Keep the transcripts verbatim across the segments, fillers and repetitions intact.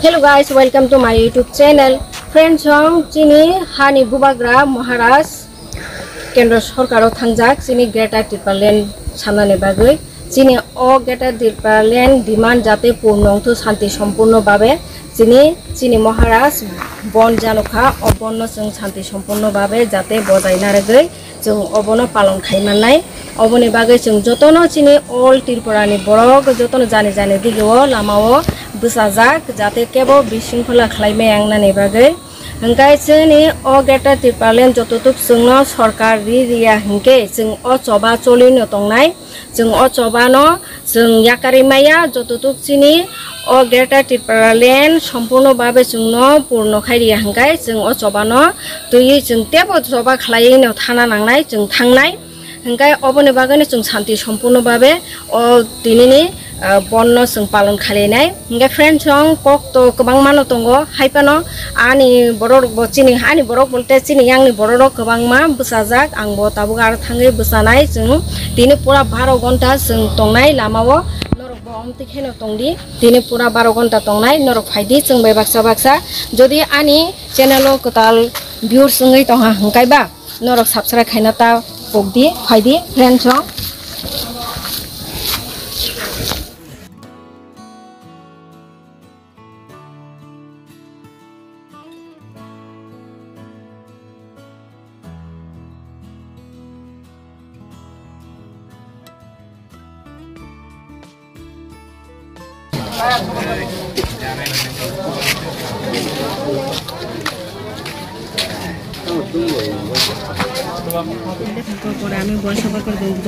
Hello guys, welcome to my YouTube channel. Friends, song chini hani bubagra Maharaj Kendra Sorkaro thangjak chini Greater Tipraland sanani bagwi. Chini o Greater Tipraland demand jate purno wngthu shanti sompurno babe chini, chini Maharaj bon janukha, o bonno chwng shanti sompurno babe jate bojai narwgwi chwng obono palon khai mannai. Oboni bagwi chwng jotono chini all Tripurani borok jotono jani jani digio lamao bwchajak jate kebo bisingphola khlai maya wngnani bagwi. Hwnkhe chini o Greater Tipraland jototuk chwngno sorkar ri riya hwnkhe chwng o choba cholino tongnai. Chwng o chobano chwng yakarwi maya, jototuk chini o Greater Tipraland sompurno babe chwngno purno khai riya hwnkhe chwng o chobano twiwi chwng teibo choba khlaiwi no thana nangnai, chwng thangnai. Hwnkhe oboni bagwino chwng shanti sompurno babe o tinini, ah, bonno chwng palon khalinai. Hingke friends, chwng kok to kwbangma no tongo, hai phano ani borok rok bo chini, ani borok bolte chini yang ni borok rok kwbangma bwchajak, ang bo tabuk aro thangwi bwchanai. Chwng tini pura baro gonta chwng tongnai lama o, norok bo omtwi kheno tongdi, tini pura baro gonta tongnai, norok phaidi chwng bai baksa baksa. Jodi ani channel o kwtal viewers wngwi tongha hwnkhe ba, norok subscribe khaina ta pokdi, phaidi friends rok.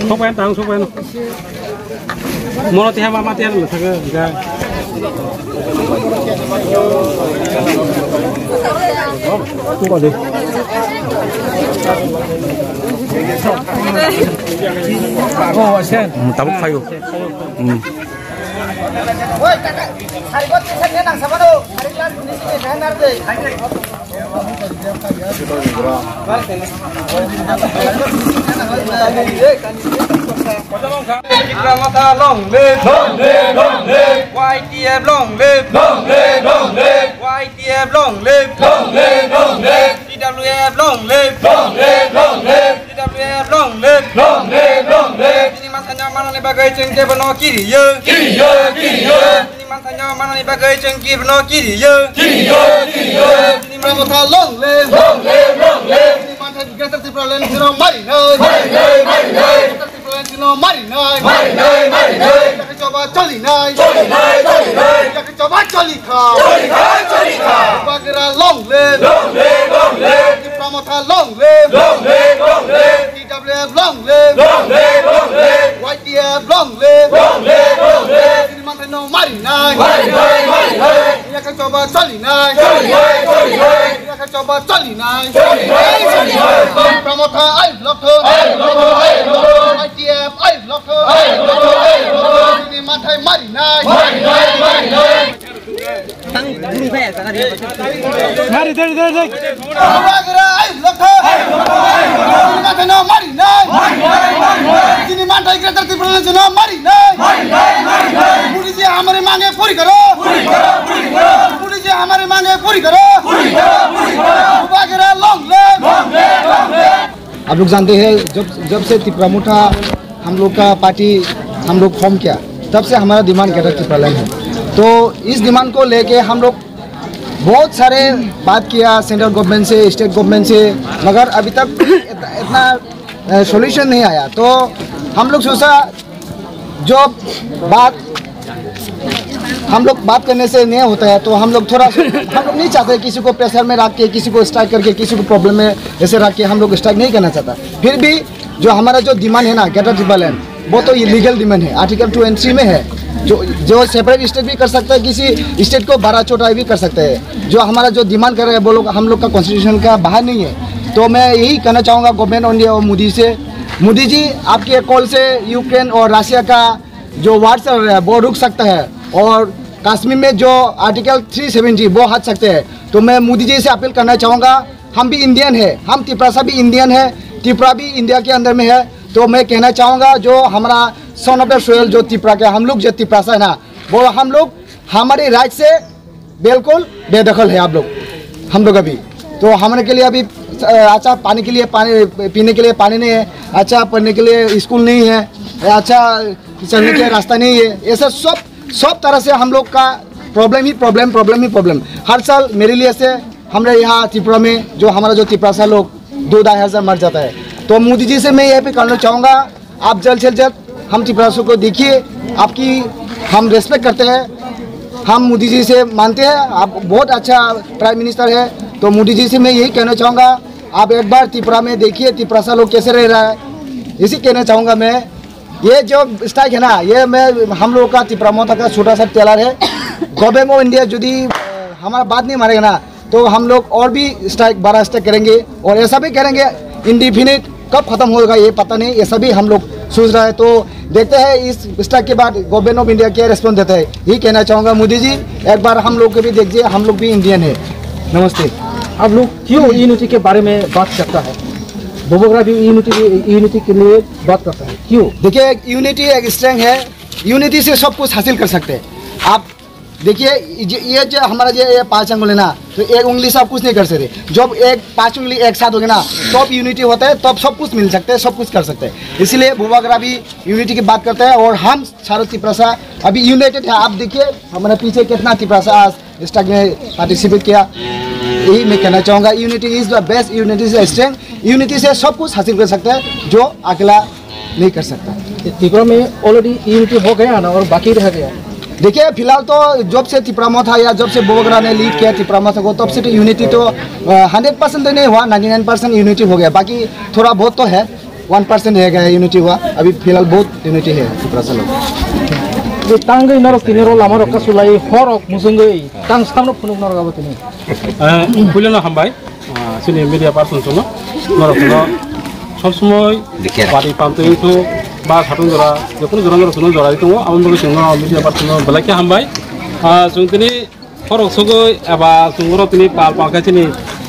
Sok payan tang, sok payan. Mono tiha mama tiha na saka ga. Tunggu deh. Oh, asen. Hmm, tabuk kayu. Hmm. Tipra Motha long live, long live, long live. Y T F long live, long live, long live. Y T F long live, long live, long live. T W F long live, long live, long live. T W F long live, long live, long live. Chini manthai no manani bagwi chwng kebono kiriyo, kiriyo, kiriyo. Chini manthai no manani bagwi chwng kebono kiriyo, kiriyo, kiriyo. Chini Tipra Motha long live, long live, long live. Chini manthai Greater Tipraland chwngno marinai, marinai, marinai. Greater Tipraland chwngno marinai, marinai, marinai. Yakhe choba cholinai, cholinai, cholinai. Yakhe choba cholikha, cholikha, cholikha. Bubagra long live, long live, long live. Tipra Motha long live, long live, long live. T W F long live, long live, long live. Y T F long live, long live, long live. Chini manthai no marinai, marinai, marinai. Yakhe choba cholinai, cholinai, cholinai. Yakhe choba cholinai, cholinai, cholinai. Tipra Motha ayuk lokthung, ayuk lokthung, ayuk lokthung. Y T F ayuk lokthung, ayuk lokthung, ayuk lokthung. Chini manthai marinai, marinai, marinai. Tang guru kaya tang ari. Mari, dari, dari, dari. Bubagra ayuk lokthung. Chini manthai no marinai. Chini manthai Greater Tipraland chwngno marinai. Modi ji hamari mange puri karo. Modi ji hamari mange puri karo. Bubagra long live. आप लोग जानते हैं, जब, जब से तिपरा मोठा हम लोग का पार्टी हम लोग फॉर्म किया, तब से हमारा डिमांड ग्रेटर टिप्रालैंड है। तो इस डिमांड को लेके हम लोग बहुत सारे बात किया सेंट्रल गवर्नमेंट से, स्टेट गवर्नमेंट से, मगर अभी तक इत-, इतना, अ, सॉल्यूशन नहीं आया। तो हम लोग सोचा जो बात हम लोग बात करने से नहीं होता है, तो हम लोग थोड़ा सा, हम लोग नहीं चाहते किसी को प्रेशर में रख के, किसी को स्ट्राइक करके, किसी को प्रॉब्लम में ऐसे रख के हम लोग स्ट्राइक नहीं करना चाहता। फिर भी जो हमारा जो डिमांड है ना, ग्रेटर टिप्रालैंड, वो तो ये लीगल डिमांड है, आर्टिकल टू एंड थ्री में है। जो, जो सेपरेट स्टेट भी कर सकता है, किसी स्टेट को बड़ा छोटा भी कर सकता है। जो हमारा जो डिमांड कर रहे हैं, वो लोग हम लोग का कॉन्स्टिट्यूशन का बाहर नहीं है। तो मैं यही कहना चाहूँगा गवर्नमेंट ऑफ इंडिया और मोदी से, मोदी जी, आपके कॉल से यूक्रेन और रशिया का जो वार चल रहा है, वो रुक सकता है, और कश्मीर में जो आर्टिकल थ्री सेवेंटी, वो हट सकते हैं। तो मैं मोदी जी से अपील करना चाहूँगा, हम भी इंडियन है, हम तिपरासा भी इंडियन है, त्रिपुरा भी इंडिया के अंदर में है। तो मैं कहना चाहूँगा, जो हमारा Son of the soil जो त्रिपुरा के हम लोग जो तिपरासा है ना, वो हम लोग हमारी राइट से बिल्कुल बेदखल है आप लोग, हम लोग अभी। तो हमारे के लिए अभी अच्छा पानी के लिए पानी पीने के लिए पानी नहीं है, अच्छा पढ़ने के लिए स्कूल नहीं है, अच्छा चलने के लिए रास्ता नहीं है। ऐसा सब सब तरह से हम लोग का प्रॉब्लम ही प्रॉब्लम, प्रॉब्लम ही प्रॉब्लम। हर साल मेरे लिए से हमारे यहाँ त्रिपुरा में जो हमारा जो तिपरासा लोग दो ढाई हज़ार मर जाता है। तो मोदी जी से मैं ये भी कहना चाहूँगा, आप जल्द से जल्द हम तिपरासा को देखिए, आपकी हम रिस्पेक्ट करते हैं, हम मोदी जी से मानते हैं, आप बहुत अच्छा प्राइम मिनिस्टर है। तो मोदी जी से मैं यही कहना चाहूँगा, आप एक बार त्रिपुरा में देखिए तिपरासा लोग कैसे रह रहा है, इसी कहना चाहूँगा मैं। ये जो स्ट्राइक है ना, ये मैं हम लोगों का तिपरा मोथा का छोटा सा टेलर है। गवर्नमेंट ऑफ इंडिया यदि हमारा बात नहीं मानेगा ना, तो हम लोग और भी स्ट्राइक, बड़ा स्ट्राइक करेंगे और ऐसा भी करेंगे इनडिफिनिट। कब खत्म होगा ये पता नहीं, ऐसा भी हम लोग सोच रहा है। तो देखते हैं इस स्ट्राइक के बाद गवर्नमेंट ऑफ इंडिया क्या रिस्पॉन्स देता है। यही कहना चाहूँगा मोदी जी, एक बार हम लोग को भी देखिए, हम लोग भी इंडियन है। नमस्ते। आप लोग क्यों यूनिटी के बारे में बात करता है? बोबोगरा भी यूनिटी, यूनिटी के लिए बात करता है, क्यों? देखिए, एक यूनिटी एक स्ट्रेंथ है, यूनिटी से सब कुछ हासिल कर सकते हैं। आप देखिए, ये ये जो हमारा ये ये पाँच अंगुल है ना, तो एक उंगली से आप कुछ नहीं कर सकते। जब एक पाँच उंगली एक साथ होगी ना, तब यूनिटी होता है, तब सब कुछ मिल सकते हैं, सब कुछ कर सकते हैं। इसीलिए बोबोगरा भी यूनिटी की बात करता है और हम सारे तिपरासा अभी यूनाइटेड है। आप देखिए, हमारे पीछे कितना तिपरासा आज स्ट्राइक में पार्टिसिपेट किया। यही मैं कहना चाहूँगा, unity is the best, unity is the strength। Unity से सब कुछ हासिल कर सकते हैं जो अकेला नहीं कर सकता। त्रिपुरा में ऑलरेडी यूनिटी हो गया ना, और बाकी रह गया? देखिए, फिलहाल तो जब से तिपरा मोथा या जब से बोबोगरा ने लीड किया तिपरा मोथा को, तब से तो यूनिटी तो हंड्रेड परसेंट तो नहीं हुआ, नाइन्टी नाइन परसेंट यूनिटी हो गया, बाकी थोड़ा बहुत तो है। वन परसेंट रह गया है यूनिटी हुआ, अभी फिलहाल बहुत यूनिटी है तिपरासा लोग। Tei tangwi norok tini oro lama rok kasulai horok musungwi tang samno phunuk norok abo tini. Puilano hambai, ah, chini media person chwngno, norok chwngno sob somoi party pantwi wngthu ba satung jora, jekunu jora norok chwngno jora ri tongo, aboni bagwi chwngno media person no belai khe hambai. Ah, chwng tini Horok sogwi eba chwng oro tini pal pal khe chini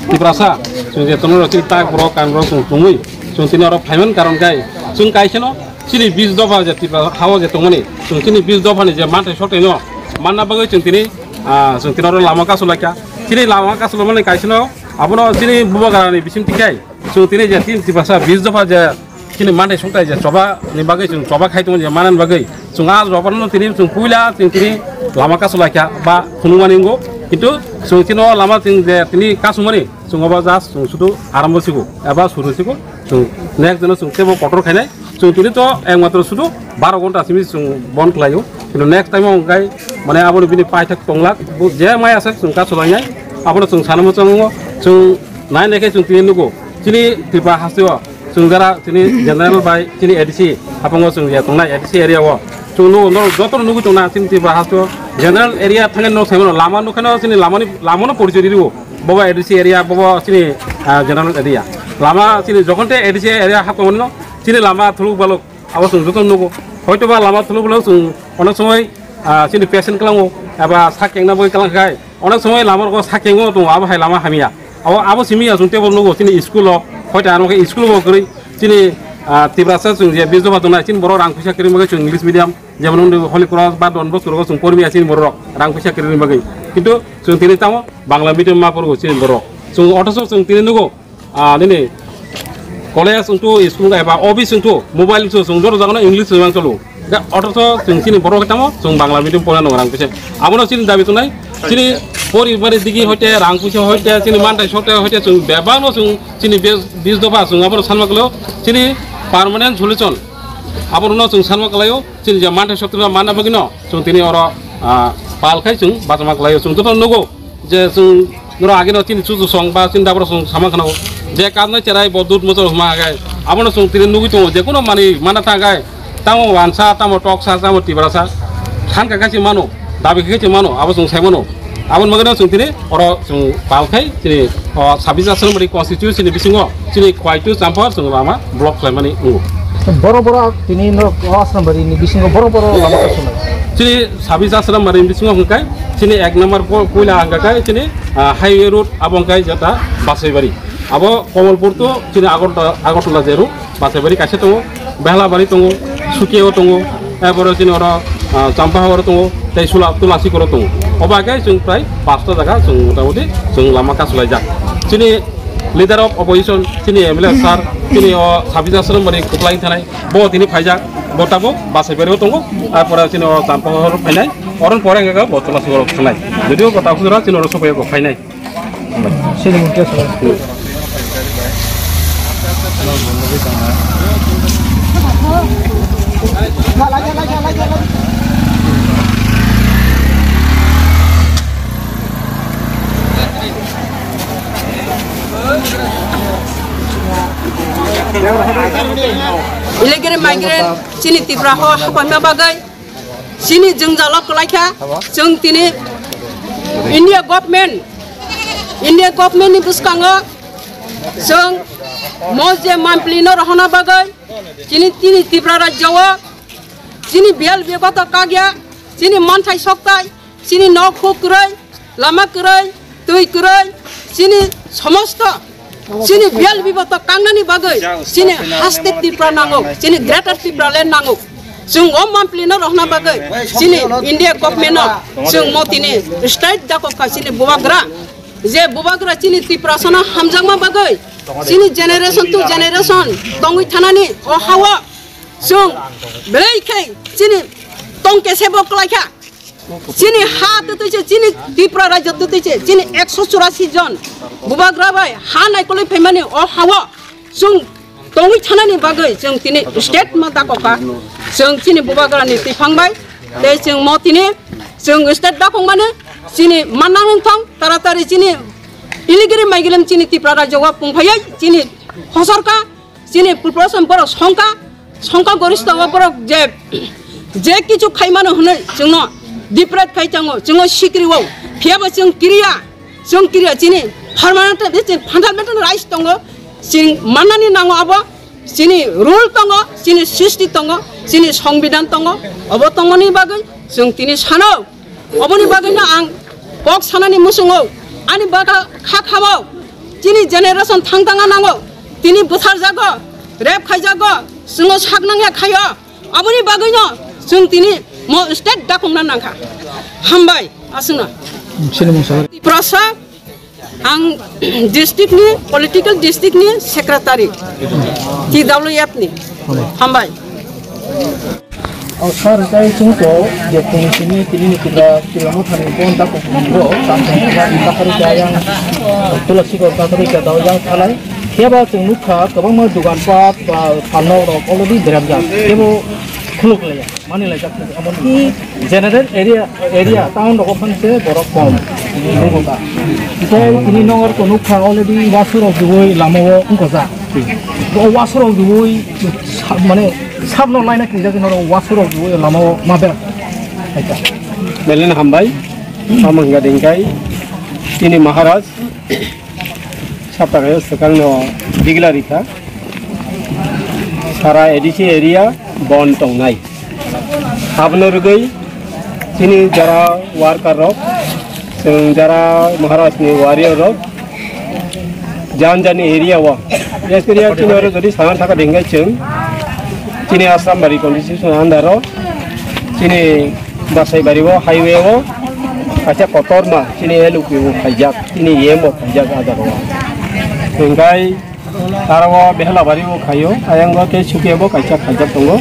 Tiprasa, chwng je tono chini tak borok kan borok chwng tongwi, chwng tini oro phaiman karon kai chwng kaisano chini bis dopha je Tipra hao je tongmani, chwng chini bis dophani je manthai sotaino manna bagwi chwng tini, ah, chwng tini oro lama kasu laikha. Chini lama kasu laimani kaisano abono chini bubagrani bising tikhai. Chwng tini je tin Tiprasa bis dopha je chini manthai songthai je choba ni bagwi chwng choba khai tongo je manani bagwi chwng a choba no tini chwng puila chwng tini lama kasu laikha ba phunukmani wngo. Kintu chwng chini o lama chwng je tini kasumani chwng obo just chwng sudu arambo sigo eba suru sigo chwng next dino chwng tebo kotor khainai. Chwng tini to ekmatro sudu baro ghonta simi chwng bon khlaio. Kintu next time o hwnkhe mane aboni bini paithak tonglak, bo je maya sak chwng kasu lainai, abono chwng sanamo chwng wngo, chwng nai nai khe chwng tini nugo. Chini Tripura hasteo chwng jara chini general bai chini A D C hapango chwng ya tongnai A D C area o. Chwng nugo, norok joto no nugwi tongna chini Tripura hasteo general area thangwi no saimano lama nukhe no chini lamani, lamano porichoi rio. Bobo A D C area, bobo chini, ah, general area. Lama chini jokhon te A D C area hapkha mano chini lama thuluk baluk. Abo chwng joto nugo. Hoito ba lama thuluk baluk chwng onek somoi, ah, chini patient kwlango eba sak kengna bagwi kwlang khai. Onek somoi lama rok sak kengo tongo, abo hai lama hamya. Abo, abo simi ya chwng tebo nugo chini school o. Hoito ano khe school bo kwrwi chini, ah, Tiprasa chwng je bis dopha tongnai chini borok rang puisa kwrwi bagwi chwng English medium. Jemon wngdi Holy Cross ba Don Bosco rogo chwng pormi ya chini borok rang puisa kwrwini bagwi. Kintu chwng tini tamo Bangla medium ma porogo chini borok. Chwng othoso chwng tini nugo, ah, nini college wngthu, school wngthu eba office wngthu, mobile wngthu, chwng joto jagano English swimang cholo. Da othoso chwng chini borok tamo chwng Bangla medium porina nang rang puisa. Abono chini dabi tongnai, chini poribari digi hoite rang puisa hoite chini manthai sote hoite chwng bebakno chwng chini bis, bis dopha chwng abono sanma kwlaio chini permanent solution. Abono chwng sanma kwlaio. Chini je manthai sotro manna bagwino chwng tini oro, ah, pal khai chwng bachama khlaio. Chwng joto nugo je chwng norok agino chini chuchu song ba chini dabra song sama khna je kadnai cherai bo dud motor huma gai abono chwng tini nugwi tongo je kono mani manna ta gai tamo wansa tamo toksa tamo tibrasa khan ka kachi mano dabi khe kachi mano abo chwng sai mano. Aboni bagwino chwng tini oro chwng pal khai chini, o, sabis Asrambari constituency ni bisingo chini Khwaitu Champhor chwng lama block khlaimani wngo. Boro boro tini norok o Asrambari ni bisingo boro boro lama kasumai. Chini sabis Asrambari ni bisingo hwnkhe chini ek number po-, puila hwnkhe chini, ah, highway road abo hwnkhe jeta Basaibari. Abo Komolpur to chini Agarta-, Agartala je road Basaibari kaisa tongo, Behlabari tongo, Sukiao tongo, Tei boro chini oro, ah, Champahor tongo, tei Sula-, Tulasikoro tongo. Obo khe chwng prai pasta jaga chwng motamuti chwng lama kasulaijak. Chini leader of opposition, chini M L A sir, chini o Sabina Sorombari kwplai thanai, bo tini phaijak, bo tabuk Basaibari o tongo, ar pore chini o Champahor phainai, oron pore hwnkhe bo Tulasikoro thangnai. Jodio bo tabuk jora chini oro sophaiya bo phainai. Illegal migrant chini Tripura o hapaima bagwi chini jwngjalo kwlaikha. Chwng tini India government, India government ni bwskango chwng mo je mampli no rohorna bagwi chini, tini Tripura rajyo o chini biyal bibato kakya, chini manthai soktai, chini nok huk kwrwi, lama kwrwi, twi kwrwi, chini somosto chini biyal bibato kangnani bagwi chini haste Tripura nango, chini greater Tripura land nango. Chwng o mampli no rohna bagwi chini India government no chwng mo tini state dakokha chini bubagra, je bubagra chini Tripura sano hamjakma bagwi chini generation to generation tongwi thanani o hao chwng belai khe chini tong kesebo kwlaikha. Chini ha twtwi se, chini Tripura rajyo twtwi se, chini ekso churasi jon bubagra bai ha naikolwi phaimani o hao chwng tongwi thanani bagwi chwng tini state ma dakokha. Chwng chini bubagra ni twiphang bai tei chwng mo tini chwng state dakokmani chini manna wngthang taratari chini illegal migrant chini Tripura rajyo o pungphaiwi chini hosorkha. Chini population borok songkha, songkha gorista o borok je, je kichu khaimano hwnwi chwngno deprive khai tongo, chwngno sikrio, phiyaba chwng kiriya, chwng kiriya chini permanent, chini fundamental rights tongo, chini mannani nango abo, chini rule tongo, chini srishti tongo, chini songbidan tongo, obo tongmani bagwi chwng tini sano. Oboni bagwino ang kok sanani muchungo, ani bwkha kha khao, chini generation thang thangna nango, tini bwtharjago, rape khaijago, chwngno sak nangya khaio, oboni bagwino chwng tini mo state dakongna nangkha. Hambai, aswkno. Sini mungsa. Tiprasa, ang district ni, political district ni secretary, T W F ni. Hambai. O sir, tai chwng to je tini sini tini ni kibra kibra mo thani bon ta ko ko ta ko ta ta hari ka yang Tulasi ko ta hari ka dao yang thalai. Khe ba chwng nukha kwbangma dugan pat ba phalno rok already berajak. Kebo khuluk laya. Mani lai jak amon general area, area town rogo phan se borok kom. Nungkha. Tei tini nongor ko nukha already wasu rok duoi lama o nungkha. O wasu rok duoi sa-, mane sabno laina kinjak noro wasu rok duoi lama o ma ber. Aita. Belai no hambai. Amang gading kai. Tini Maharaj. Saptaka swkangno digla rikha. Sara A D C area bon tongnai. Abono rwgwi chini jara worker rok, chwng jara Maharaj ni warrior rok, jan jani area o, yes, area chini oro jodi sana thaka dengga chwng chini Assam bari constitution under o chini Basai bari o highway o kaisa kotorma chini L U P o khaijak, chini E M o khaijak a jaga o. Hingkai aro o Behelabari o khaio, ayang o tei Sukia bo kaisa khaijak tongo.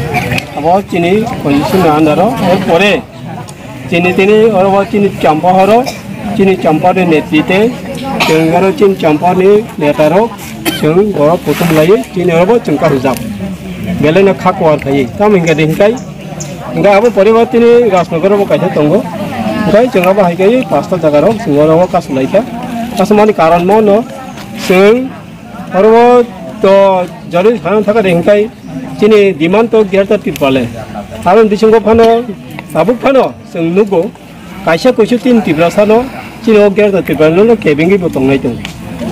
Abo chini condition ni under o, er pore chini tini oro o chini Champa horo, chini Champa ni netri tei chwng oro chini Champa ni neta rok chwng borok kutung laiwi chini oro bo chwng kahujak. Belai no kha kuar khai, tamo hingka de hingkai. Hingke abo poribar tini Rajnagar bo kaisa tongo. Hingke chwng abo hai khe pasta jaga rok chwng oro o kasu lai kha. Kasu mani karon mo no chwng oro o to jori sana thaka de hingkai chini demand to Greater Tipraland. Aro bisingo phano tabuk phano chwng nugo kaisa kuisu tin Tiprasa no chini o Greater Tipraland no kebengwi bo tongnai tongo.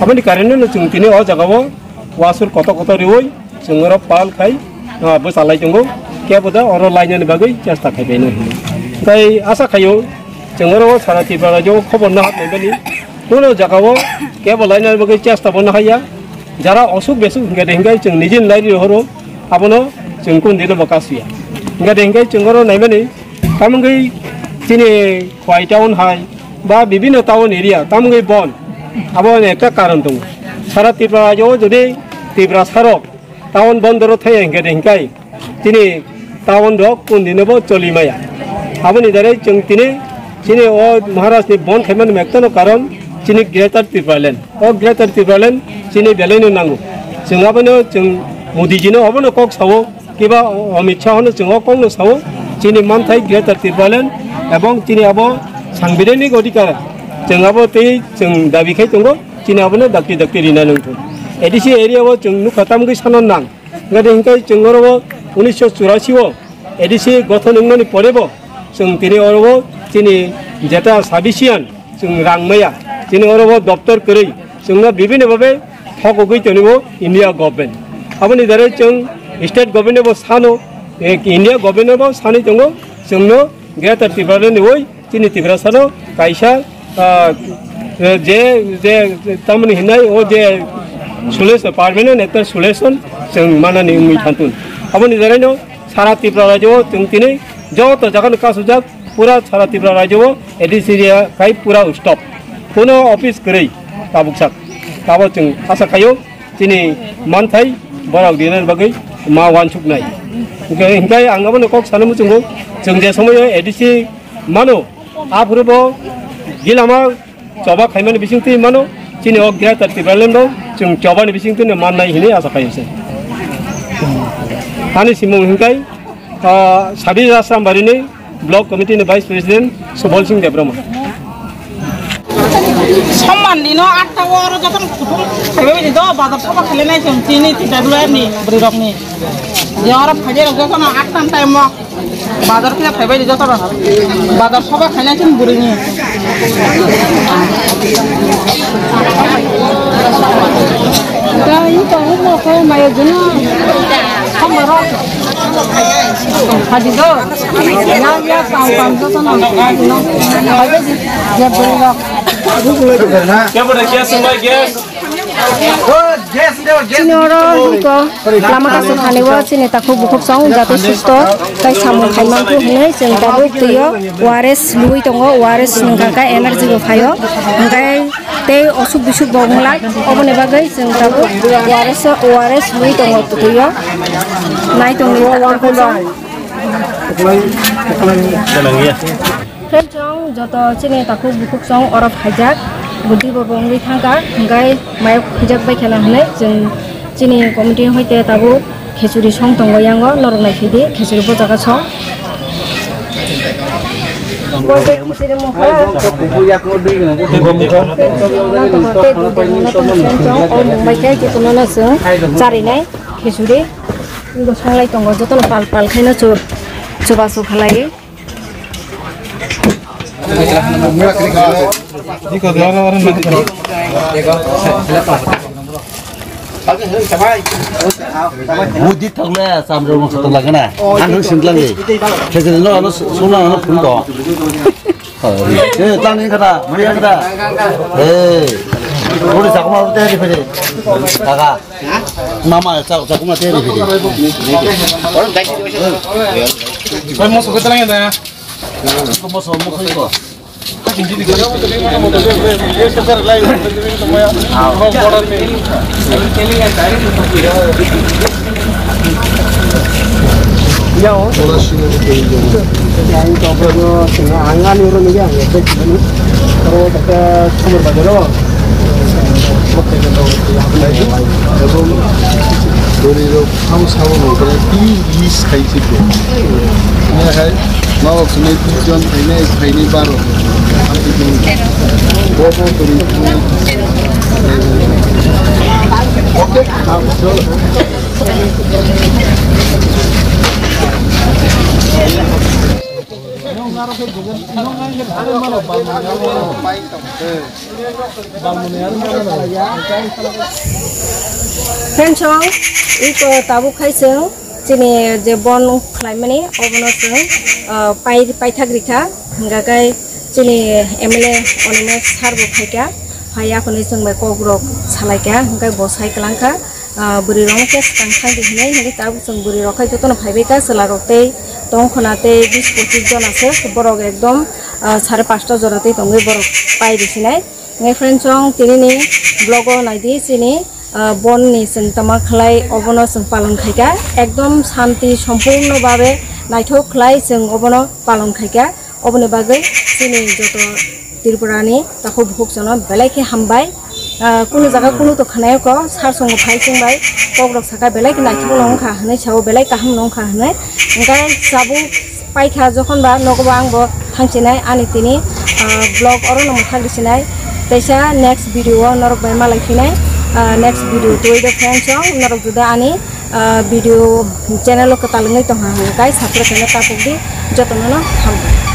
Aboni kareno no chwng tini o jaga o wasur kotor kotor riwi chwng oro pal khai, ah, bwchalai tongo. Kebo da oro lainani bagwi chesta khai baino hino. Tai asa khaio chwng oro sara Tripura rajyo khobor no hapnai bani kuno jaga o kebo lainani bagwi chesta bo no haiya. Jara osuk besuk hingke de hingke chwng nijin lairi horo abono chwng kun dino bo kasuya. Hingke de hingke chwng oro naimani, tamungwi chini Khowai town hai ba bibinno town area tamungwi bon. Abo ekta karon tongo. Sara Tripura rajyo jodi Tiprasa rok town bondoro thaya hingke de hingkai chini town rok kundino bo choli maya. Aboni darai chwng tini chini o Maharaj ni bon khaimani mektono karon chini Greater Tipraland. O Greater Tipraland chini belai no nango. Chwng abono chwng Modi ji no obono kok sao, kiba Amit Shah no chwng o kok no sao, chini manthai Greater Tipraland ebong chini abo sangbidhanik odhikar chwng abo tei chwng dabi khai tongo, chini abono dakti dakti rina nangthung. A D C area o chwng nukha tamgwi sanon nang. Gade hingkai chwng oro o unisho churasi o A D C gothon wngmani pore bo chwng tini oro o chini jeta subsidian chwng rang maya, chini oro o doptor kwrwi chwngno bibini babe thokogwi tonibo India government. Aboni darai chwng state government bo sano, eh, India government bo sani tongo chwngno Greater Tipraland ni oi chini Tiprasano kaisa, ah, je, je tamoni hinai o je solution, permanent ekta solution chwng manani wngwi thantun. Aboni daraino sara Tripura rajyo o chwng tini joto jagano kasujak pura sara Tripura rajyo o A D C area khai pura stop. Kuno office kwrwi tabuk sak. Tabo chwng asa khayo chini manthai borok dinani bagwi ma wansuknai. Hingke, hingke ang abono kok sana muchungo, chwng je somoyo A D C mano, aphuru bo gilama choba khaimani bisingtwi mano, chini o Greater Tipraland bo chwng chobani bisingtwi no mannai hinwi asa khayo se. Ani simung hingkai, ah, Sabi Rasambari ni Block Committee ni Vice President Subal Singh Debbarma. Somman dino atta o oro jotono kutung khaibai di do, bazar soba khailainai chwng chini T W F ni bwrwi rok ni. Je oro phaijak rok jotono atta time o bazar khe phaibai di jotono. Bazar soba khainai chwng bwrwi ni. Da i to mo ko mayo juno. Somma ro. Phaidi do. Na ya kam kam jotono. Phaidi di. Je bwrwi rok. Kya bada, kya sumbai, kya? Chini oro hiko lama kasu thani o chini takhuk bukhuk song jate susto tai samung khai manthu hinwi chwng tabuk twi o O R S lubui tongo, O R S nwngkha khe energy bo phaio, hwnkhe tei osuk bisuk bo wnglak, oboni bagwi chwng tabuk O R S o, O R S lubui tongo twi o nai tongwi. Friends song joto chini takhuk bukhuk song oro phaijak, bwdwi bo wngwi thangkha, hwnkhe mayok khwijak bai khela hwnwi chwng chini committee hoite tabuk khechuri song tongo yango, norok nai phidi khechuri bojaga song. Tei dui dui mano tong song, o mung bai khe khe kunono chwng charinai khechuri. Bo songlai tongo, jotono pal pal khaino chu-, chubachu khalai. Mudi thokle chamrok mokso tong lagana. Ang sindlang de. Khejel no ano sona ano phun to. Eh, tang ni kata, mari kata. Eh, uri sakma ute di pede. Kaka. Mama, chak, chak, kuma teri bidi. Oi, moso ko talang da. Moso, moso ko. Yao. Ang ani oro nigi ang epek sini. Oro kata sumur bajaro. Bwrwi rok tham sabo nang khe pi pi sai se ko. Nya hai ma rok sunai pi jon phainai phainai baro. Bo bo bwrwi thangnai. Okay. Friends song, iko tabuk khai chwng chini je bon khlaimani obono chwng, ah, pai, paithak rikha, hwnkha khe chini M L A Animesh sir bo phaikha, phai aphano chwng bai kokrok salaikha, hwnkhe bo sai kwlangkha, ah, bwrwi rokno khe swkang thangdi hinwi, hwnkhe tabuk chwng bwrwi rok khai jotono phaibaikha, chwla rok tei Tongkhona tei bis pochis jona se borok ekdom, ah, sare pasta jora tei tongwi borok pai risinai. Nge friends, chwng tini ni vlog o naidi chini, ah, bon ni chwng tama khlai obono chwng palon khaika. Ekdom shanti sompurno babe naithok khlai chwng obono palon khaika. Oboni bagwi chini joto Tripura ni takhuk bukhuk jono belai khe hambai. Ah, kunu jaga kunu to khnayo ko, sar songo phai chwng bai kok rok saka belai khe naithok no wngkha hwnwi sao, belai kaham no wngkha hwnwi. Hwnkhe sabuk paikha jokhon ba nogo ba ang bo thangchinai ani tini, ah, vlog oro no mwthang risinai. Teisa next video o norok bai malai phinai. Ah, next video twi do friends, chwng norok juda ani, ah, video channel o kwtal wngwi tongkha hwnwi kai subscribe khaina tapuk di, jotono no hambai.